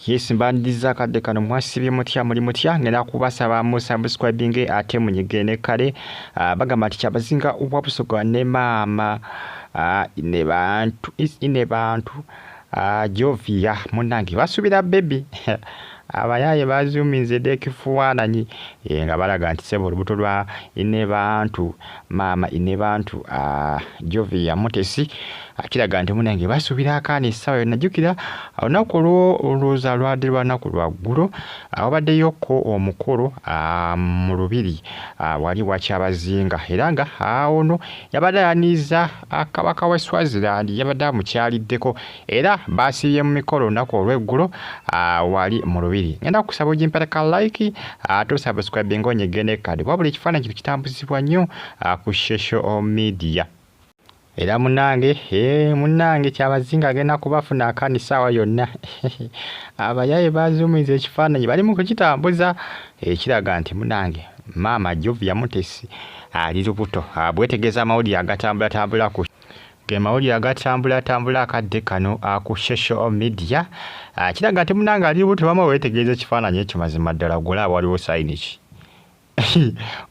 Yes, mbandiza akadde kano. Mwasibye mutya? Muli mutya? Ngenda kubasaba mu subscribing ate munyige ne kale. Bagamba nti Kyabazinga wa Busoga ne maama ne bantu ne bantu Jovia munnange basuubira baby. Abayaaye bazuuminze dda ekifaananyi nga balaga nti ssebo olubuto lwa Inebantu, maama Inebantu Jovia Mutesi, kiraga nti munnange basuubira akaana essaawa yonna. Jjukira olunaku olwolowooza lwadde lwa lunaku lwa ggulo, wabaddeyokko omukolo mu lubiri wali wa Kyabazinga, era nga ono yabadde ayaniriza Kabaka w'e Swaziland, yabadde amukyaliddeko era baasiibye mu mikolo olunaku olw'eggulo wali mu lubiri. Ngenda kusaba ogimpereka like ate osubscribinga onyige ne kade. Wabula ekifaananyi kino kitambuzibwa nnyo ku social media. Era munnange, munnange Kyabazinga agenda kubafuna akaana essaawa yonna. Abayaaye bazuumiza ekifaananyi, bali mu kukitambuza, ekiraga nti munnange maama Jovia Mutesi ali lubuto. Bwetegeeza amawulire agatambulatambula ku ge mawulire agatambulatambula akadde kano ku social media, kiraga nti munnange ali lubuto. Bama weetegereza ekifaananyi ekyo, mazima ddala gulaba waliwo sign ki?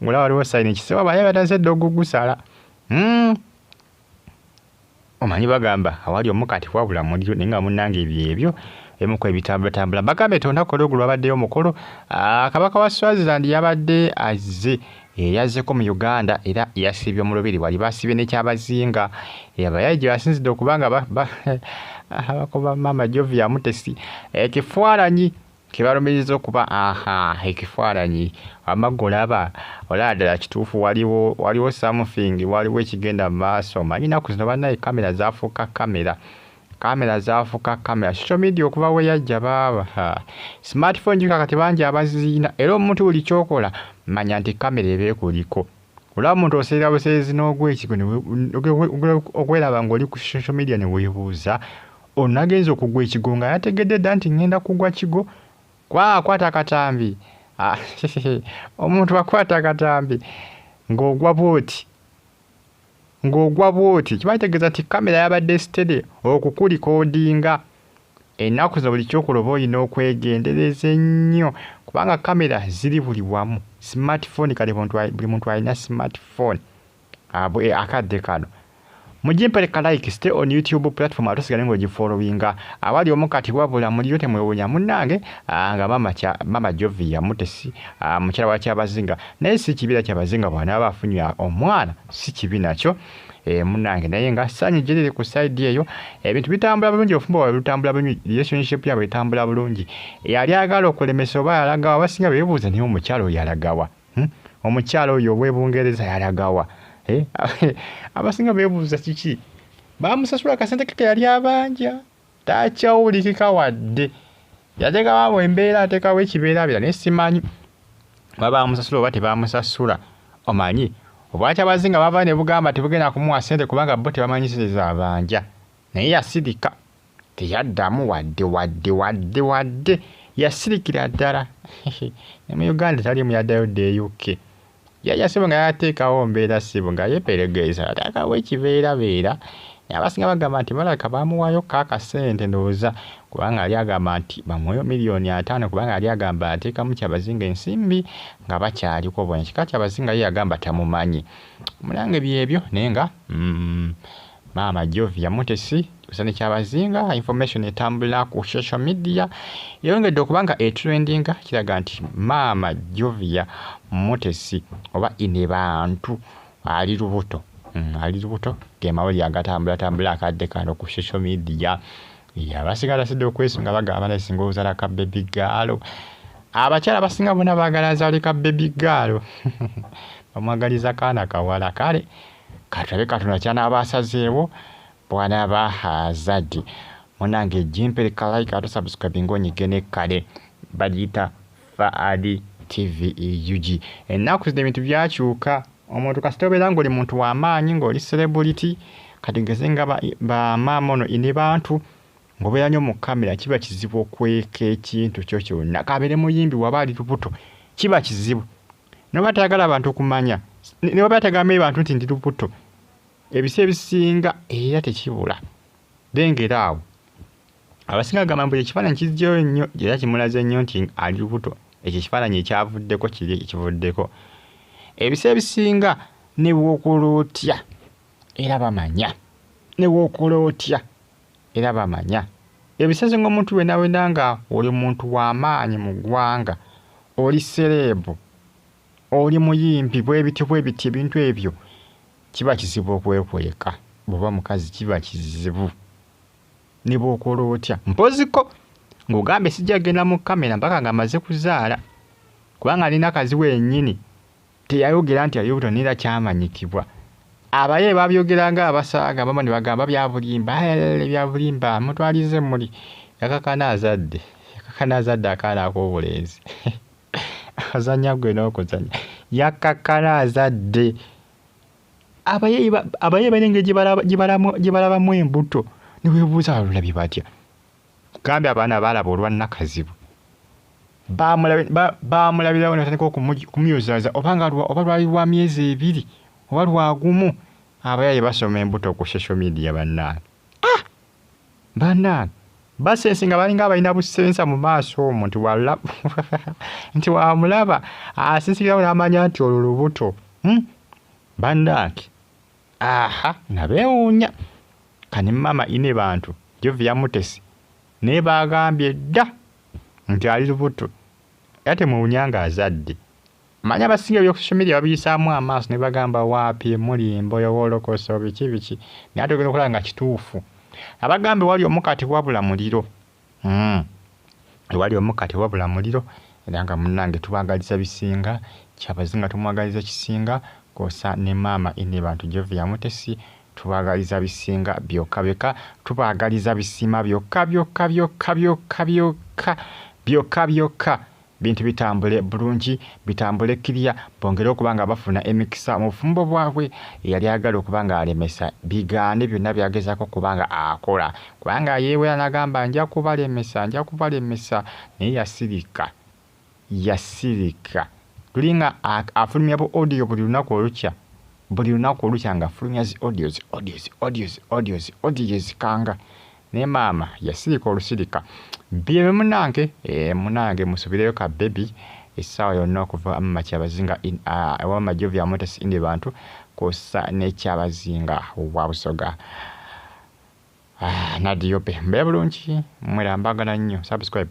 Ngulaba waliwo sign ki? Sebo, abayaaye batandise dda okugusala. Omanyi bagamba awali omukati wabula muliro, naye nga munnange byebyo ebimu ku ebitambulatambula. Bagambe nti olunaku olw'eggulo wabaddeyo omukolo, Kabaka wa Swaziland yabadde azze, yazzeko mu Uganda era yasiibye mu lubiri wali basiibye ne Kyabazinga. Abayaaye gye basinzidde okuba nga bakuba maama Jovia Mutesi ekifaananyi ke balumiriza okuba aha ekifaananyi. Wamma ggwe olaba, olaba ddala kituufu waliwo waliwo something, waliwo ekigenda mu maaso. Omanyi ennaku zino bannaye kamera zaafuuka kamera, kamera zaafuuka kamera. Social media okuva we yajja baaba smartphone, jjukira kati bangi abazirina, era omuntu buli ky'okola manya nti kamera eba ekuliko. Olaba omuntu oseera buseerezi n'ogwa ekigo okweraba ng'oli ku social media ne weebuuza ono agenze okugwa ekigo nga yategedde dda nti ŋŋenda kugwa kigo, kuba akwata akatambi. Omuntu akwata akatambi ng'ogwa bw'oti, ng'ogwa bw'oti, kiba kitegeeza nti kamera yabadde steady okukurecordinga. Ennaku zino buli ky'okola oba olina okwegendereza ennyo kubanga kamera ziri buli wamu. Smartphone kati buli muntu alina smartphone akadde kano. Mugimpereka like, stay on YouTube platform ate osigale ng'ogifollowinga. Awali omukati wabula muliro, temwewuunya munnange nga maama Jovia Mutesi, mukyala wa Kyabazinga, naye si kibi Kyabazinga bw'anaaba afunye omwana, si kibi nakyo munnange, naye nga ssanyu gye liri ku side eyo, ebintu bitambula bulungi, obufumbo bwabwe butambula bulungi, relationship yaabwe etambula bulungi. Yali ayagala okulemesa oba yalagawa? Abasinga beebuuza, naye omukyala oyo yalagawa? Omukyala oyo ow'e Bungereza yalagawa? Abasinga beebuuza kiki baamusasula akasente ke ke yali abanja, takyawulikika wadde yateekawo embeera, ateekawo ekibeerabeera, naye simanyi oba baamusasula oba tebaamusasula. Omanyi Obwakyabazinga bava ne bugamba tebugenda kumuwa ssente kubanga bo tebamanyi ssente z'abanja, naye yasirika, teyaddamu wadde wadde wadde wadde, yasirikira ddala. Ne mu Uganda taliimu, yaddayo dda e UK. Yajja ssebo nga yateekawo mbeera, ssebo nga yeeperegeeza, yateekawo ekibeerabeera. Abasinga bagamba nti balabika baamuwaayokko akasente, ndowooza kubanga yali agamba nti bamuweeyo miliyoni 50, kubanga yali agamba ateekamu Kyabazinga ensimbi nga bakyaliko bona. Kika Kyabazinga ye yagamba tamumanyi. Munange byebyo, naye nga maama Jovia Mutesi kusa ne Kyabazinga, information etambula ku social media yongedde okuba nga etrendinga, kiraga nti maama Jovia Mutesi oba ine bantu ali lubuto, ali lubuto. Ge mawulire agatambulatambula akadde kano ku social media. Abasinga basidde okwesunga, bagamba naye singa ozaala ka baby girl. Abakyala abasinga bonna baagala azaale ka baby girl, bamwagaliza kaana kawala. Kale katulabe Katonda kyanaaba asazeewo bw'anaaba azadde. Munange gimpereka like ate subscribe onyige ne kale. Bagiyita Faadi TV UG. Ennaku zino ebintu byakyuka. Omuntu kasita obeera ng'oli muntu w'amaanyi, ng'oli celebrity, kati geze nga bamaama ono ine bantu, ng'obeera nnyo mu kamera, kiba kizibu okweka ekintu kyo kyonna. Kabeere muyimbi, waba ali lubuto kiba kizibu noba tayagala abantu kumanya, ne waba tagambye bantu nti ndi lubuto, ebisa ebisinga era tekibula. Lengera awo. Abasinga bagamba mbu ekifaananyi kizzeeyo nnyo era kimulaze nnyo nti ali lubuto. Ekyo ekifaananyi ekyavuddeko kiri ekivuddeko. Ebiseera ebisinga ne bw'okola otya era bamanya, ne bw'okola otya era bamanya. Ebiseera ebisinga omuntu wenna wenna nga oli muntu wa maanyi mu ggwanga, oli celeb, oli muyimbi bwe bityo bwe bityo ebintu ebyo kiba kizibu okwekweka. Bw'oba mukazi kiba kizibu ne bw'okola otya. Mpoziko ng'ogambye sijja kugenda mu kkamera mpaka nga mmaze kuzaala kubanga alina kazi wennyini teyayogera nti ali lubuto naye era kyamanyikibwa. Abaye babyogera nga abasaaga abamu ne bagamba bya bulimba, bya bulimba mutwalize muli. Yakakana azadde, yakakana azadde akaana ak'obulenzi. Ozannya ggwe n'okuzannya. Yakakana azadde. Abaye balina engeri gye balabamu embuto ne weebuuza balulabye batya. Gambye abaana baalaba olwa Nakazibu. Baamulabirawo ne batandika okumuyozaayoza oba nga oba lwali lwa myezi 2 oba lwa gumu. Abayaye basoma embuto ku social media bannange. Ah! Bannange basense nga balinga abalina busensa mu maaso omwo nti nti wamulaba asinzikirawo n'amanya nti olwo lubuto. Bannange aha nga beewuunya. Kani maama ine bantu Jovia Mutesi naye baagambye dda nti ali lubuto era temwewuunya ng'azadde. Mmanyi abasinga ebya social media babiyisaamu amaaso ne bagamba waapi mulimba oyo wolokoso biki biki naye ate ogenda okulaba nga kituufu. Abagambye wali omukati wabula muliro. Ewali omukati wabula muliro era nga munnange tubaagaliza bisinga, Kyabazinga tumwagaliza kisinga kw'ossa ne maama ine bantu Jovia Mutesi tubaagaliza bisinga byokka byokka, tubaagaliza bisiima byokka byokka byokka byokka byokka byokka byokka. Bintu bitambule bulungi, bitambule kirya, bongere okuba nga bafuna emikisa mu bufumbo bwabwe. Eyali ayagala okuba nga alemesa bigaane byonna by'agezaako okuba nga akola, kubanga yeewera n'agamba nja kubalemesa, nja kubalemesa, naye yasirika, yasirika. Tulinga afulumya bu audio buli lunaku olukya, buli lunaku olukya ng'afulumya zi audios, audios, audios, audios, audios kanga. Naye maama yasirika olusirika. Byebyo munnange, munnange musuubireyo ka baby essaawa yonna okuva mu Kyabazinga ewa Jovia Mutesi ine bantu kw'ossa ne Kyabazinga wa Busoga. Nadiope mbeera bulungi, mwera mbagala nnyo. Subscribe.